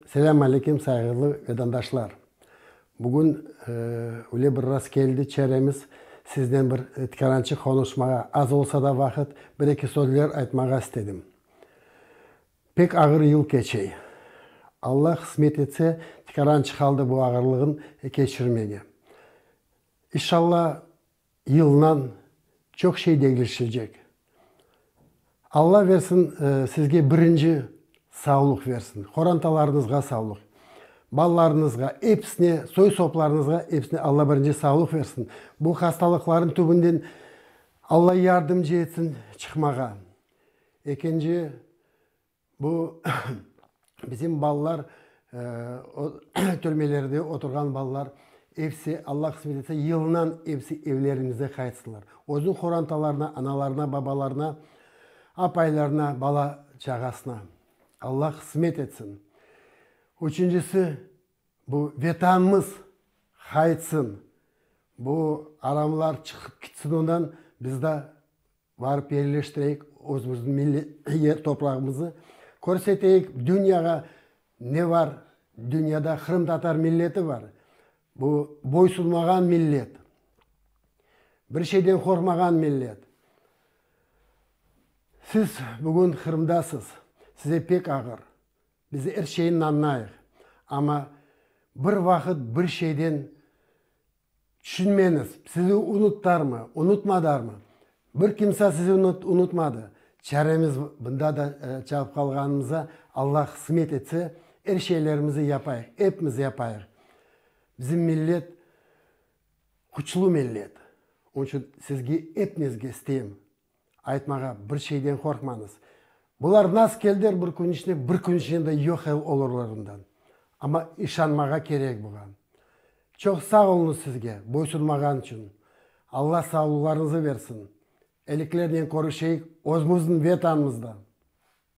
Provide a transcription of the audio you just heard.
Selâm aleyküm, sayğılı vetandaşlar! Bugün öyle bir rast keldi çaremiz, siznen bir tikarançıq qonuşmağa, az olsa da vaqıt, bir-eki sözler aytmağa istedim. Pek ağır yıl keçey. Alla qısmet etse, tikarançıq qaldı bu ağırlığın keçirmege. İnşalla, Yılnan çoq şey deñişecek. Alla versin sizge birinci sağlıq versin, qorantalarıñızğa sağlıq, balalarıñızğa, episine, soy-soplarıñızğa episine Alla birinci sağlıq versin. Bu hastalıqlarnıñ tübünden Alla yardımcı etsin çıqmağa. Ekinci, Bu bizim balalar, türmelerde oturğan balalar, episi, Alla qısmet etse, yılınan episi evlerimize qaytsınlar. Özüniñ qorantalarına, analarına, babalarına, apaylarına, bala-çağasına. Alla qısmet etsin. Üçüncisi, bu Vetanımız qaytsın. Bu aramlar çıqıp kitsin ondan, biz da Barıp yerleştireyik özümizniñ milliy yer toprağımızı, körseteyik dünyağa ne var, dünyada qırımtatar milleti var, bu boysunmağan millet, bir şeyden qorqmağan millet. Siz bugün Qırımdasız, size pek ağır, biz er şeyni añlayıq, amma bir vaqıt bir şeyden Tüşünmeñiz, sizi unuttarmı, unutmadarmı? Bir kimse sizi unutmadı. Çaremiz bunda da çalıp qalğanımıza Alla qısmet etse, er şeylerimizi yapayıq, epimiz yapayıq. Bizim millet küçlü millet. Onıñ içün sizge epiñizge isteyim aytmağa, bir şeyden qorqmañız. Bular nasıl keldiler bir kün içinde, bir kün içinde de yoq olurlar ondan. Amma işanmağa kerek buğa. Çoq sağ oluñız sizge, boysunmağan içün. Alla sağlıqlarıñızı versin. Eliklernen körüşeyik özümizniñ Vetanımızda.